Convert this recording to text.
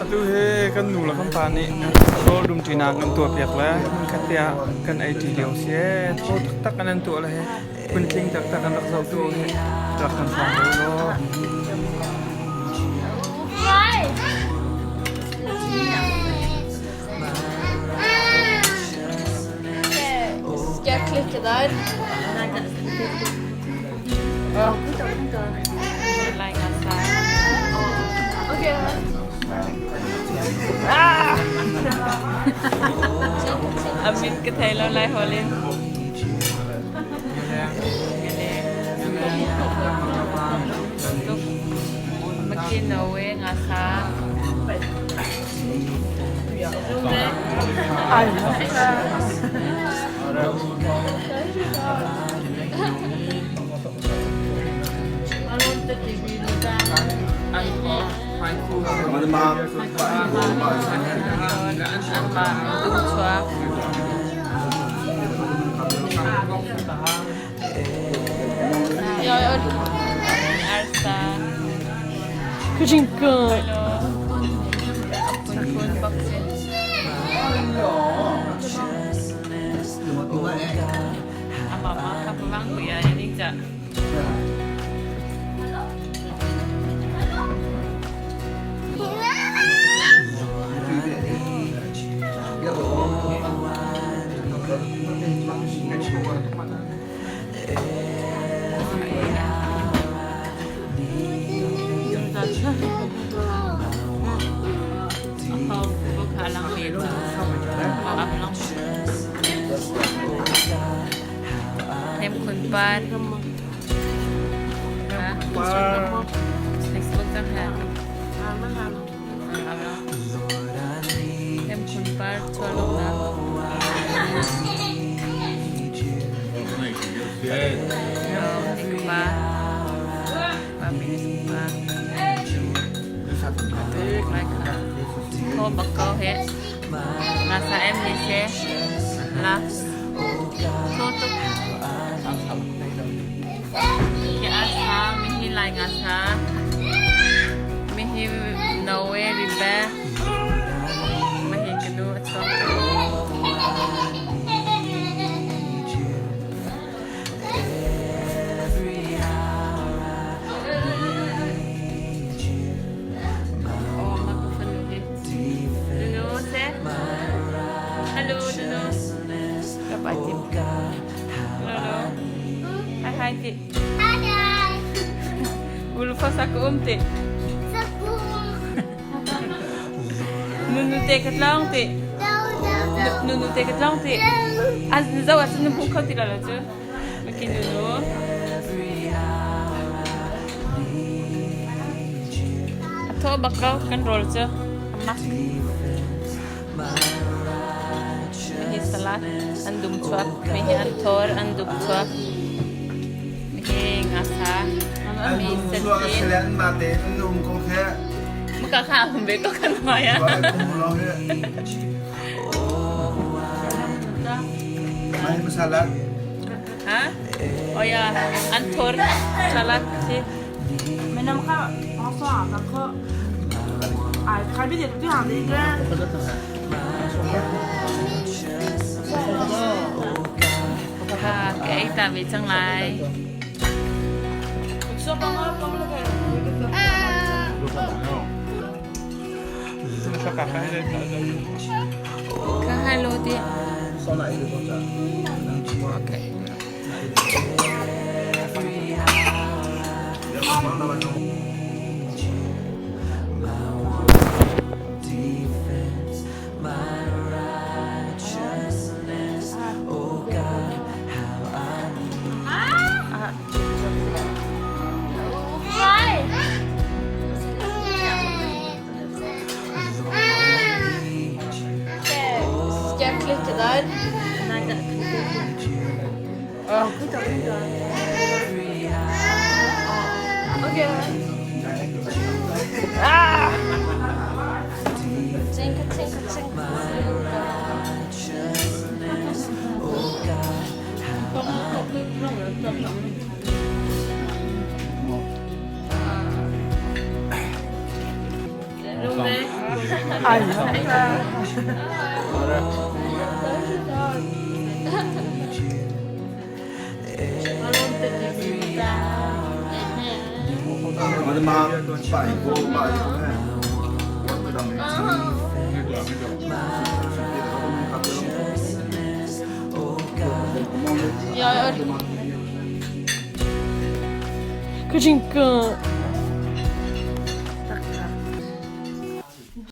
Atu hi kan nu le kan pa nih rawl dumṭinak an tuahpiak le hmunkhat te ah kan ei ṭi lio si ee. Thaw taktak an an tuah le hi phuntling taktak an rak zohtu hi rak kan hrawng deuh law. Ska jag klicka där? Okej. A min ka thei lo lai holh in. Makinoe nga sa. Ska jag klicka där? Okej. Tinka, tinka, tinka. Ja, jeg orker. Kanskje ikke.